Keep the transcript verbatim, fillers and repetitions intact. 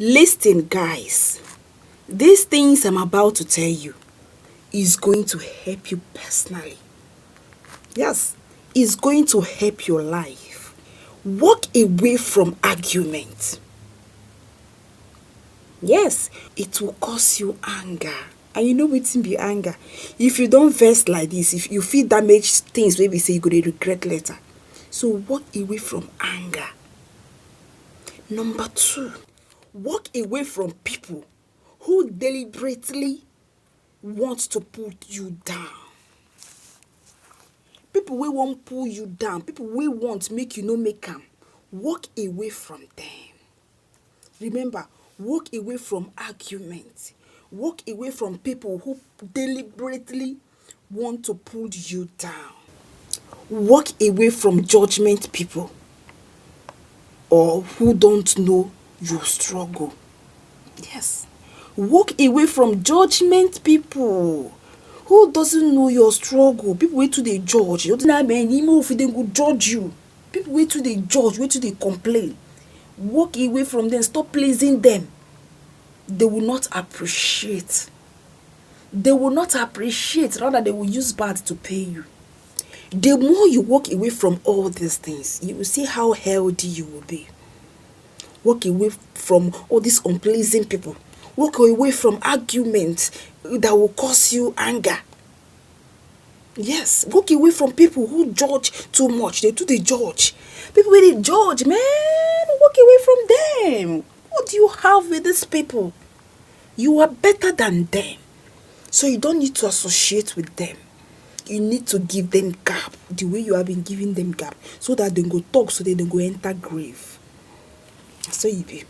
Listen, guys. These things I'm about to tell you is going to help you personally. Yes, it's going to help your life. Walk away from argument. Yes, it will cause you anger. And you know wetin be anger? If you don vex like this, if you fit damage things wey be say you go dey regret later. So walk away from anger. Number two, walk away from people who deliberately want to put you down. People wey wan pull you down, people wey want make you no make am, walk away from them. Remember, walk away from argument. Walk away from people who deliberately want to pull you down. Walk away from judgment people or who don't know your struggle. Yes. Walk away from judgment people who doesn't know your struggle. People wey too dey judge. You know, man, you move, they go judge you. People wey too dey judge, wey too dey complain. Walk away from them. Stop pleasing them. They will not appreciate. They will not appreciate. Rather, they will use bad to pay you. The more you walk away from all these things, you will see how healthy you will be. Walk away from all these unpleasant people. Walk away from arguments that will cause you anger. Yes, walk away from people who judge too much. They too dey judge. People wey dey judge, man, walk away from them. What do you have with these people? You are better than them. So you don't need to associate with them. You need to give them gap the way you have been giving them gap, so that they go talk, so that they go enter grave. So you be.